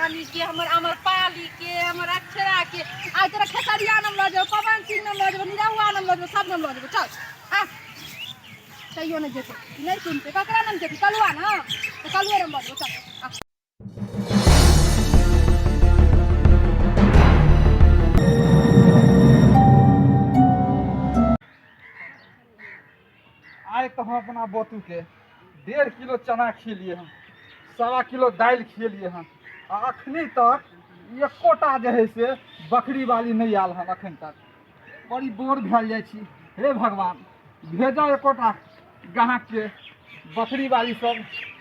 रागवानी के, हमर अमरपाली के, हमर अक्षरा के। आइ तोरा खेसरिया नाम लऽ जेबौ, पवन सिंह नाम लऽ जेबौ, निरहुआ नाम लऽ जेबौ, सब नाम लऽ जेबौ। चल आ, तैयो नहि जेतै, नहि सुनतै। ककरा नाम जेतै? कलुआ ना तऽ कलुए नाम लऽ जेबौ। चल आ। आइ तऽ हम अपना बतूके 1.5 किलो चना खिएलियै हन, 1.25 किलो दालि खिएलियै हन, आ अखनी तक एकोटा जे है से बकरी वाली नहि आयल हन अखन तक। बड़ी बोर भेल जाइ छी। हे भगवान, भेजऽ एकोटा ग्राहकके, बकरी वाली सब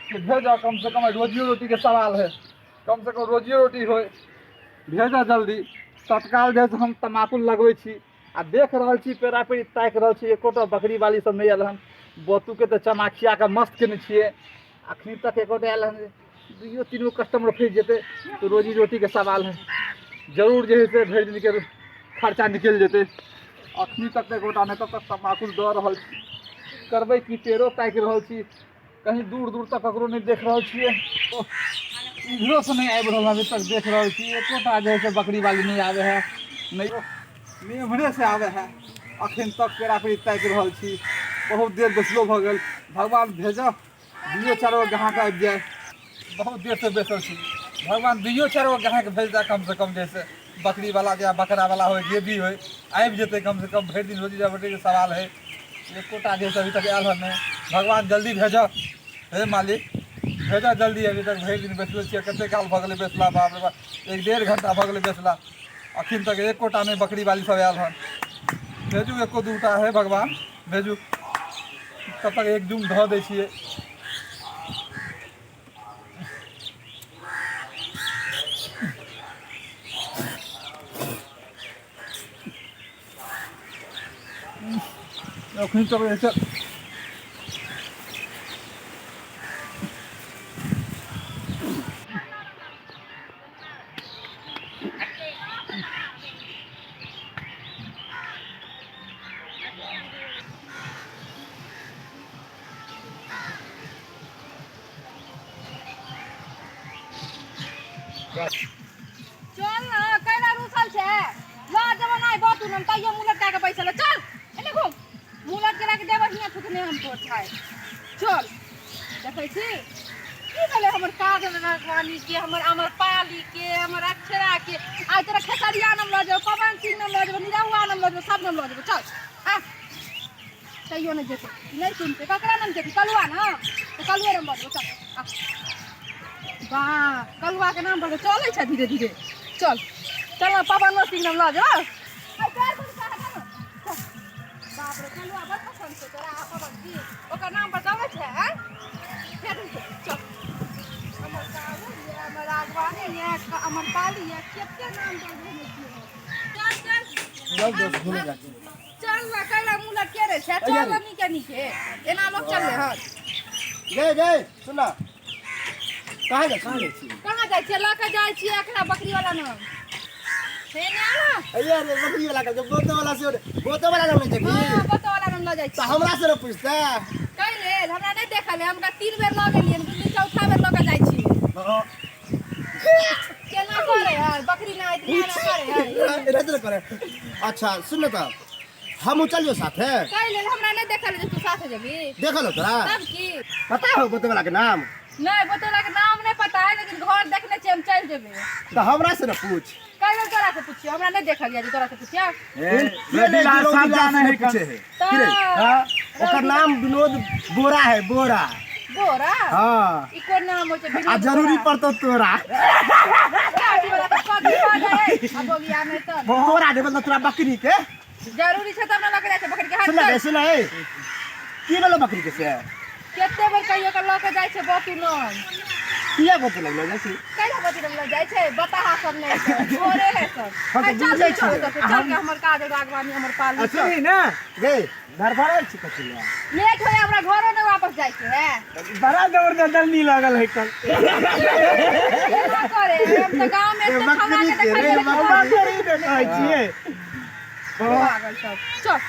के भेजऽ। कम से कम रोजियो रोटीके सवाल है, कम से कम रोजियो रोटी होइ, भेजऽ जल्दी तत्काल। जे हम तमाकुल लगबै छी आ देख रहल छी, पेरा पेरी ताकि रहल छी, एकोटा बकरी वाली सब नहि आयल हन। बतूके तऽ चना खिया कऽ मस्त केने छियै, अखनी तक एकोटा आयल हन। दुइयो तीन गो कस्टमर फँसि जेतै तऽ रोजी रोटीके सवाल है, जरूर जे है से भरि दिनके खर्चा निकलि जेतै। अखनी तक तऽ एकोटा नहि, तब तक तमाकुल दऽ रहल छी। करबै की, पेड़ो ताकि रहल छी, कहीं दूर दूर तक ककरो नहि देख रहल छियै। इधरो से नहि आबि रहल। अभी तक देख रहल छी, एकोटा जे है से बकरी वाली नहि आबै है, नहि नहि एम्हरे से आबै है। अखन तक पेड़ा पेड़ी ताकि रहल छी, बहुत देर बैसलो भऽ गेल। भगवान भेजऽ, दुइयो चारि गो ग्राहक आबि जाय। बहुत देर से बैसल छी। भगवान दुइयो चारि गो ग्राहक भेज दए कम से कम, जैसे बकरी वाला या बकरा वाला होइ, जे भी होइ, आबि जेतै कम से कम। भरि दिन रोजी रोटीके सवाल है। एकोटा जे अभी तक आयल हन नहि। भगवान जल्दी भेजऽ, हे मालिक, भेजऽ जल्दी। अभी तक भरि दिन बैसलो छियै, कते काल भऽ गेलै बैसला, बाप रे बाप, 1-1.5 घंटा भऽ गेलै बैसला, अखन तक एकोटा नहि बकरी वाली सब आयल हन। भेजू एको दूटा, हे भगवान, भेजू। तब तक एक जुम धऽ दै छियै। अखन तक जे छै चल ना, कैला रूसल छै? लऽ जेबो नहि बतू हम, तैयो मुँह लटका के बैसल है। चल एने घूम, मुँह लटके के देबो हियाँ थुकने हम तोर छाय। चल, देखै छी की भेलै हमर काजल राघवानी के, हमर अमरपाली के, हमर अक्षरा के। आइ तोरा खेसरिया नाम लऽ जेबो, पवन सिंह नाम लऽ जेबो, निरहुआ नाम लऽ जेबो, सब नाम लऽ जेबो। चल आ। तैयो नहि जेतै, नहि सुनतै। ककरा नाम जेतै? कलुआ ना तऽ कलुए नाम बजबो। चल आ। वाह, कलुआ के नाम पर चलै छै धीरे धीरे। चल चल ना, पवन सिंह नाम लऽ जेबो। आइ पैर पर कहा ना। चल। बाप रे, कलुआ बड़ पसंद छै तोरा आ पवन सिंह, ओकर नाम पर चलै छै। आँय, फेर रुकि जेतै। चल, हमर काजल ये, हमर राघवानी ये, हमर पाली ये, कते नाम दऽ देने छियै। चल चल। चल दोस्त, घूमे जाके। चल ना, कैला मुँह लटके रहे छै? चल ना नीके नीके, एना लोक चलले हन? गे गे, सुन ना, कहाँ जा, कहाँ जाइ छी? कहाँ जाइ छियै? लऽ के जाइ छियै एकरा बकरी वाला नाम हे ने आना। अरे अरे, बकरी वाला के बोतो वाला से, बोतो वाला नाम नहीं जेबी? हाँ, बोतो वाला नाम लऽ जाइ तऽ छियै। हमरा से न पूछते? कै लेल? हमरा नहि देखल है? हमरा 3 बेर लऽ गेलियै, बुझली, चौथा बेर लऽ के जाइ छियै। केना करे है बकरी ना इतना ना करे है? एना तो करे। अच्छा सुन न, तऽ हम चलियो साथे। कै लेल? हमरा नहि देखल जे तू साथे जेबी। देखल हो तोरा? तब की। पता हो बोतो वाला के नाम? नहीं, बोतो वाला के नाम नहीं पता है, लेकिन घर देखने छियै, हम चलि जेबै। तऽ हमरा से न पूछ। कै लेल तोरा से पुछियो? हमरा नहीं देखल या जे तोरा से पुछियो। के नहीं विनोद विलास से पूछे है? तऽ की रे? हाँ, ओकर नाम विनोद बोरा है, बोरा। बोरा? हाँ। ई कोन नाम होइ छै विनोद आ जरूरी बोरा? पड़तो तोरा। काटी वाला तऽ कथी भऽ जाइ? आ बोगिया नहि तऽ तोरा दे, मतलब तोरा बकरी के जरूरी छै तब ने लऽ के जाइ छै बकरी के। हट। सुन रे। चल। सुन ए, की भेलो बकरी के से? कते बेर कहियो के लऽ के जाइ छै बतू नाम। किया बोते लगलो जाइ छी? कैला बतू नाम लऽ जाइ छै? बताहा सब नहि छै, घोरे है सब। हम तऽ चल बुझै चल छियै। चल चल के हमर काज बागवानी, हमर पालू। आ चल। सुनही ने गे, धड़फड़ायल छी कथी लए? लेट होय, हमरा घरो नहि वापस जाइ के है। बड़ा जबरदस्त दलनी लागल है कल। केना करे, हम तऽ गाँव में एते छौड़ा के बकरी के रे, देखलियै। बकरी। बकरी के कहै छियै। पागल सब। चल।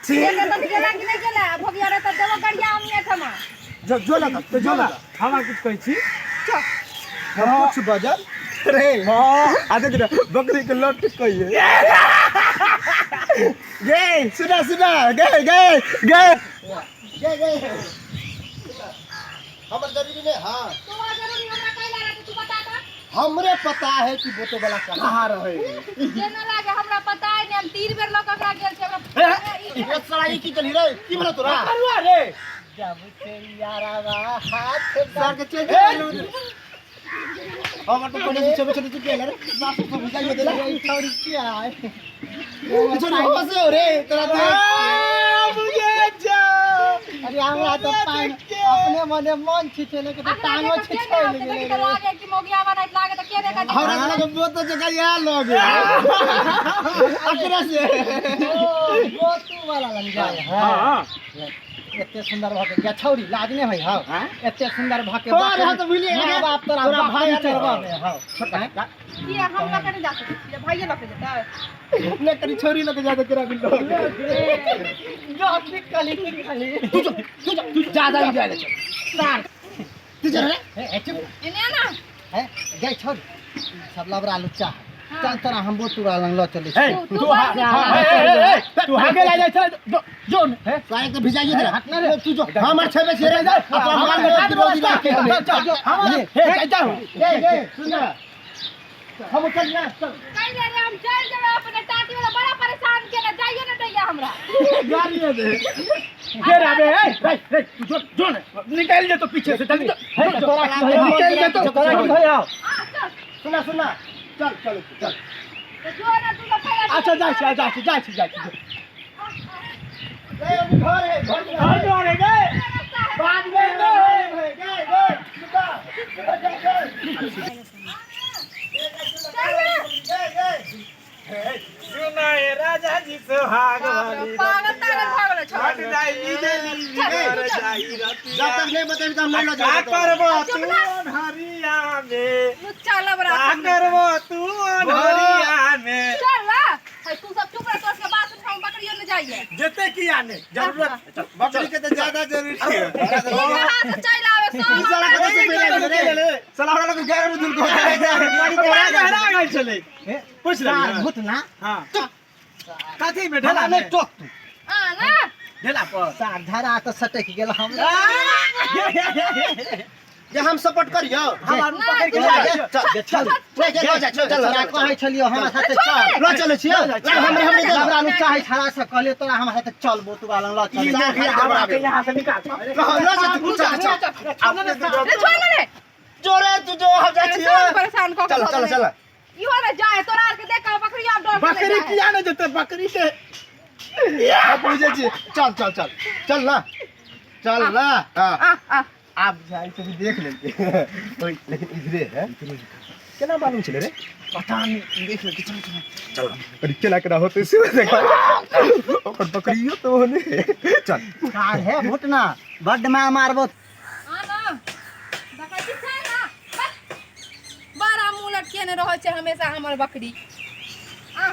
छी। एके तऽ गेला कि नहि गेला? भोगिया रे तऽ देबो गरिया हम एठमा। जो जो लगा तो जो लगा। हमरा किछु कहै छी? चल। हम कुछ बजल रे। हां, आ देख रे, बकरी के लट कहिए गे। सुना सुना, गे गे गे गे गे, हमर जरूरी नहीं। हाँ, तोरा जरूरी हमरा कैला रहते, तू बता त। हमरे पता है कि बोतो वाला कहाँ रहे। जेना लागे हमरा पता है नहीं, हम 3 बेर लऽ कऽ ओकरा गेल छी हमरा। ए साला, ई की चली रे? की भेलो तोरा? करुआ रे। जब से यारावा हाथ सर के चल गेलू, हमर तो पहले से छोटे छोटे चुके रे, सासु सब बुझाई देला। छौरी के आए छोरी हो से रे तोरा देख। मुझे जा। अरे, हमरा तो पान अपने मने मन छिछेले के तो टांगो छिछेले गेले त लागे कि मोगिया बनाइत लागे त के देखा। हमरा तो लगे बहुत जगह या लोग अकरा से गोतू वाला लग जाए है। हां। एते सुंदर भके या छौरी, लाज नहीं होई हौ? एते सुंदर भके तोरा रहा तो भूलिए माय गेलै। बाप तोरा तोरा भाई भाई चढ़वा दे हौ। कि हम लऽ कऽ नहि जा सकै छियै? भाइये लऽ कऽ जेतै। ने करी छोरी लगे जाके तेरा बिल्लो। जो ठीक कली, ठीक कली। तू जो, तू जो, तू जा जा जा ले चल सार तू जा रे। हे चुप। एने ना। हे गई छौरी, सब लबरा लुच्चा है। चल, तोरा हम बोतू वाला लग ल चलै हे। छी। तू तू बाहर हां, हे हे हे, तू आगे ला जा, चल जो जो हे। सारे के भिजाइए दे। हट ना रे। तू जो हमर छेबे छे रे, अपना माल हमारे रोजी राखे। चल चल, हमारे हे जा। ए ए, सुन ना, हम चल ना, चल। कैले रे? हम चल जेबै अपने टाटी वाला, बड़ा परेशान केने जाइए ने दैया हमरा। गाड़ी दे ये रे बे। ए रे रे, तू जो जो ने निकल जा तो पीछे से जल्दी। हे, तोरा की होई? निकल जा तो। तोरा की होई हौ? आ चल। सुना सुना, चल चल चल। त जो ना, तू तऽ पहिले। अच्छा, जाइ छी, जाइ छी, जाइ छी, जाइ छी। ए, अभी घर है, घर में। घर द्वार है गए। बाद में घर है। गए गए, सुना सुना, गए गए गए गए। सुनाए राजा जी सुहाग वाली। पागल तागल भऽ गेलै छौ। हट जाई बिजली बिगर जाई रतिया। जब तक नहीं बताबी तो हम नहीं लो का जाएंगे। करबो चुप तू ना। अनहरिया में? लुच्चा लबरा। का करबो तू अनहरिया में? चल ना है, तू सब चुप रह, तोर के बात सुन हम बकरियो ने जाइए। जते की आने जरूरत चल। बकरी के तो ज्यादा जरूरी है। कहाँ से चल आवे सब? ई साला कतऽ से पहले आबि गेलै रे? साला हमरा लोग 11 बजे दूर को बड़ा गहरा गइल छलै, पूछ ले। सार भूत ना। हां, कथी में? ढेला हमरा में नहीं टोक तू। आ ना। ढेला पर। सार धरा तऽ सटक गेल हमरा। जे हम सपोर्ट करियो। हम पकड़ के नहीं, ले चल चल चल चल चल चल। तोरा कहै छलियो हमरा साथे चल। ल चलै छियो, हमरे हमरे दे। लबरा लुच्चा है छड़ा से कहलियो तोरा हमरा साथे चल, बोतू वाला लग चल। ई देख, हमरा के यहां से निकाल। ल जा तू, चल चल। रे, छोड़ ना रे। जोरे तू जो, हम जाइ छियो। सब परेशान कऽ के चल चल चल। इहो ने जाए, तोरा आर के देख कऽ बकरी आब डर से बकरी जाए। किया नहीं जेते बकरी के? हम बुझै छी। चल चल चल चल ना, चल ना। हां। आ आ। आब जाइ से भी देख लेलकै। ओइ, लेकिन इधरे है, केना मालूम छलै रे? पता नहीं, देख लेलकै। चल चल चल। अरे, केना केना होतै से देखा, ओकर बकरियो तो होने। चल। सार हे भूत ना, बड्ड मार मारबो। आ ना, देखै छी छै ना, बस। बड़ा मुँह लटकेने रहै छै हमेशा हमर बकरी। आ।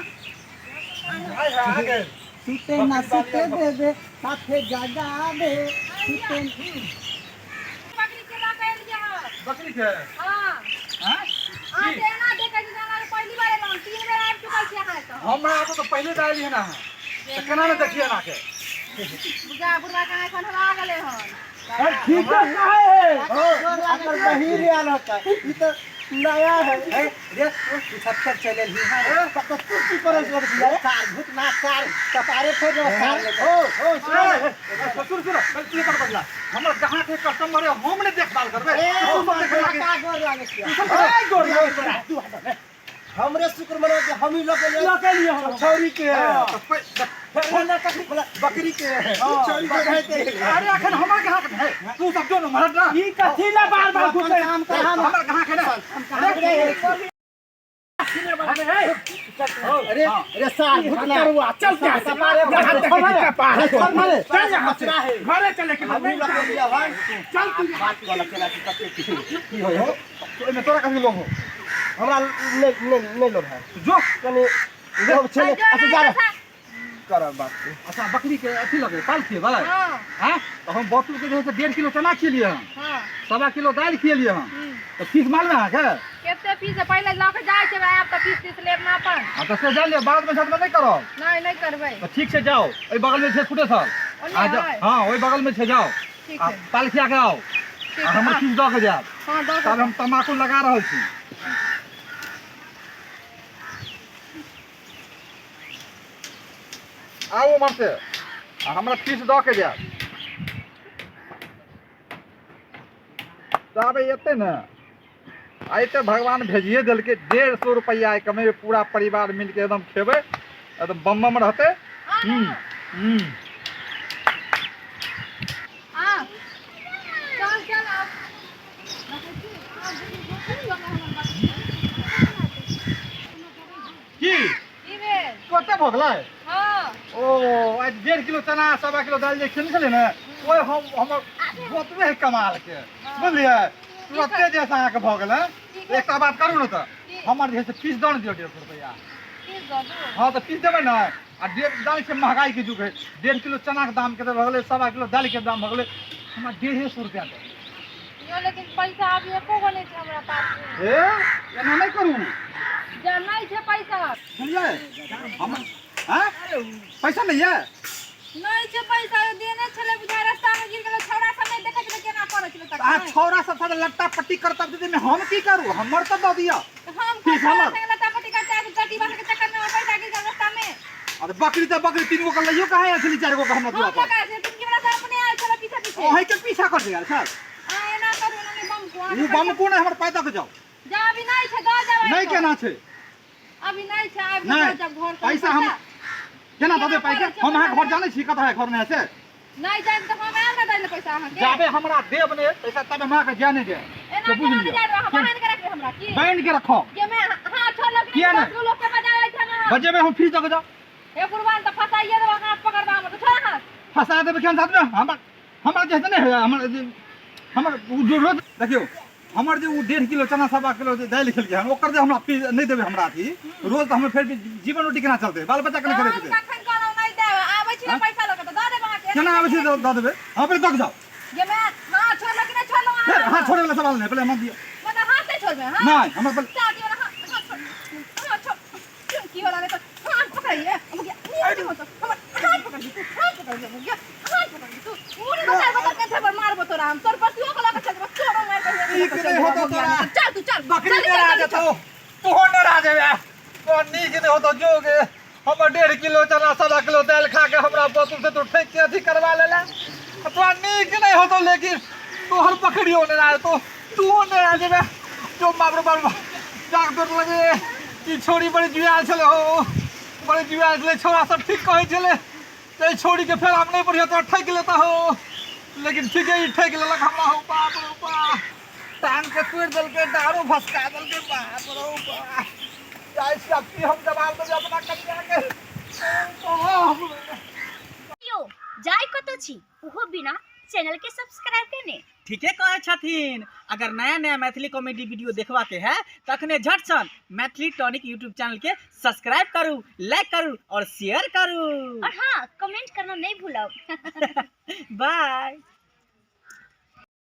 सुते ना सुते देबे, साथे जगाबे, सुते। बकरी के लऽ कऽ एलियै हँ। बकरी के? हँ। हैं? अहाँ तऽ एना देखै छी जेना पहिली बार एलहुँ, 3 बेर आबि चुकल छी अहाँ एतऽ। हमरा आबो तऽ पहिले तऽ एलियै ना अहाँ तऽ केना ने देखिए ना के। बुझा बुढ़वा कहाँ एखन हरा गेलै हन। अरे, ठीक है है, अकर बहिन आयल होता, ई तो नया है। हे रे, तू छत्तर चले ही हां। कत कुर्सी पर लग छी रे। सार भूत ना, सार कपारे फोड़ दो सार। ओ ओ, सुन। ससुर, सुन, गलती कर बदला, हमर ग्राहक के कस्टमर है, हम ने देखभाल करबे, तू सब देखे लागे। का गोर लागे छियै? ए गोर गोर, तू हट रे। हमरे शुक्र मना के हम ही लग लऽ के लिए हम छौरी के। तऽ बकरी के छौरी के रहते। अरे, अखन हमर ग्राहक है, तू सब जो न मरद ना। ई कथी ला बार बार घुसे? काम कर हम। हमर ग्राहक है ना। अरे अरे, सार भूत ना। करुआ चल के कपारे यहाँ फोड़ तक के कपार चल मारे। चल यहाँ से, घरे चले के हम ही लग लिया हन। चल तू। बात वाला केना की कते की होय हो? तो एमे तोरा कथी लोभ हो? हमरा नहीं नहीं नहीं लोभ है। जो। कनी लोभ छलै। अच्छा, जा रे, करब बात। अच्छा, बकरी के अथी लगे पाल खिएबै? हँ। हैं? तऽ हम बतू के जे है से 1.5 किलो चना खिएलियै हन। हँ। 1.25 किलो दालि खिएलियै हन। तऽ फीस मालूम है अहाँके? कते फीस है? पहिले लऽ के जाइ छै, आब तऽ फीस तीस लेब ना अपन। हँ तऽ से जानि लिअ, बादमे झटमे नहि करब। नहि, नहि करबै। तऽ ठीक छै, जाउ, एहि बगलमे छै कुटेसर। ओने आ जाउ। है? हँ, ओहि बगलमे छै, जाउ। ठीक आ छै। पाल खिया के आउ। ठीक आ छै। हमर हँ। फीस दऽ के जायब। हँ, दऽ के तब हम जायब। तम्बाकू लगा रहल छी। आउ उम्हर से आ हमरा फीस दऽ के जायब। ताबे एतै ने, आइ तऽ भगवान भेजिए देलकै 150 रुपैआ। आइ कमेबै, पूरा परिवार मिलके एकदम खेबै, एकदम बम बम रहतै। हूँ हूँ। आ चल चल, आब देखै छी, आब बुझि हमर बात। की? की भेल? कते भऽ गेलै? हँ। ओ आइ 1.5 किलो चना, 1.25 किलो दालि जे खेने छलै ने, ओहि हम हमर गोतबे है कमाल के, बुझलियै? तुरते जे से अहाँके भऽ गेलै। एकटा बात करू ने तऽ। की? हमर जे है से फीस दऽ ने दियौ, 150 रुपैआ। फीस दऽ दू? हँ, तऽ फीस देबै ने। आ डेढ़ जानै छियै महगाई के युग है, 1.5 किलो चनाके दाम कते भऽ गेलै, 1.25 किलो दालिके दाम भऽ गेलै, हमरा 150 रुपैआ दऽ दियौ। यौ, लेकिन पैसा अभी एको गो नहि छै हमरा पास। ए, एना नहि करू। जा, नहि छै पैसा। बुझलियै हम? आँय, पैसा नहि यऽ? नहि छै पैसा, देने छलै बुझाय, रास्ता मे गिर गेलै। छौड़ा सब नहि देखै छलै केना करै छलै? तऽ अहाँ तखन छौड़ा सब साथे लट्टा पट्टी करतब दीदी में, हम की करू? हमर तऽ दऽ दिअ। हम फीस छौड़ा हमर। संगे लत्ता पट्टी करते आबि गटी बांध के चक्कर में हमर पैसा गिर गेल रास्ता में। अरे बकरी तऽ बकरी, तीन गो के लइयो कहाँ आयल छली, चारि गो के हमरा हम दुआ पर? लगा छै तुम की वाला से अपने आयल छलै पीछे पीछे। अहीं के पीछा कर दिया सर। आ एना करू, एना नहि बम को। ओ बम को नहि, हमर पाइ दऽ के जाउ। जा, अभी नहि छै, दऽ जाउ। नहि, केना छै? अभी नहि छै, आबि नहि। दऽ जाउ घर से। पैसा हम केना दऽ देब पाइ के? हम अहाँके घर जानै छी, कतऽ है घर नहि है से? नहि जायब तऽ हम आयब ने दै लए पैसा अहाँके। जाबे हमरा देब ने पैसा, तबे हम अहाँके जाय नहि देब। एना से बुझि केना नहि लिअ। जाय देबै? अहाँ बान्हि के रखबै हमरा की? बान्हि के रखो। गे मैं हाथ छोड़लक? किया नहि? 10 गो लोक के बजाबै छै हम। बजेबै, हम फीस दऽ के जाउ। हे कुर्बान, तऽ फसाइए देबै, हाथ पकड़बै हमर तऽ छोड़ हाथ। फंसा देबै केहन साथ में? हमर हमरा जे है ने, हमर हमर ओ जो रोज देखियौ, हमर जे ओ 1.5 किलो चना, 1.25 किलो जे दालि खेलकै हन, ओकर जे हमरा फीस नहि देबै हमरा अथी रोज, तऽ हमर फेर भी जीवन रोटी केना चलतै? बाल बच्चा केना तऽ खेतै? हम कखन कहलहुँ नहि देब? आबै छी ने पैसा लऽ के तऽ दऽ देब अहाँके। केना आबै छै दऽ देबै? हम पहिले दऽ के जाउ। गे मैं हाथ छोड़लक कि नहि छोड़लहुँ? फेर अहाँ हाथ छोड़ै वला सवाल नहि, पहिले हमरा दिअ। मतलब हाथ नहि छोड़बै? हाथ नहि, हमरा पहिले चाची वाला हाथ, हाथ छोड़, हाथ छोड़। की होला? नहीं तो हाथ पकड़िए मुखिया, नहीं हो तो हमर हाथ पकड़ तू, हाथ पकड़ मुखिया, हाथ पकड़ तू। मुड़ी बता बता के थे पर मारबो तोरा हम, तोर पतियो को लके चल जेबो, तोरो मार के नीक नहि होतो तोरा। चल तू, चल। बकरी जल्दी ने चल, जल्दी जेतौ, तोहो ने जेबे। तोरा नीक नहि होतो जोगे। हमर 1.5 किलो चना, 1.25 किलो दालि खा के हमरा बतू से तू ठकि के अथी करवा लेला। तोरा नीक नहि होतो, लेकिन तोहर बकरियो ने जेतौ, तूहो ने जेबे। जो बाप रे बाप, जाग तोर लगे। ई छोरी बड़ी जुआल छलै हो, बड़ी जुआल छलै। छोरा सब ठीक कहै छलै, तऽ छोरी के फेर हम नहि पढ़ियो, तोरा ठकि लेता हो। लेकिन ठीके ई ठकि लेलक हमरा हो। बाप रे बाप, टांग के तोड़ि देलकै, दारू भसका देलकै। बाप रे बाप, जाइ छी आब, की हम जवाब देबै अपना कनिया के? बाप रे। यौ, जाय कतऽ छी, ओहो बिना चैनल के सब्सक्राइब केने? ठीके कहै छथिन। अगर नया नया मैथिली कॉमेडी वीडियो देखबाके है तखने झटसन मैथिली टॉनिक यूट्यूब चैनल के सब्सक्राइब करू, लाइक करू और शेयर करू। और हाँ, कमेंट करना नहीं भूलब। बाय।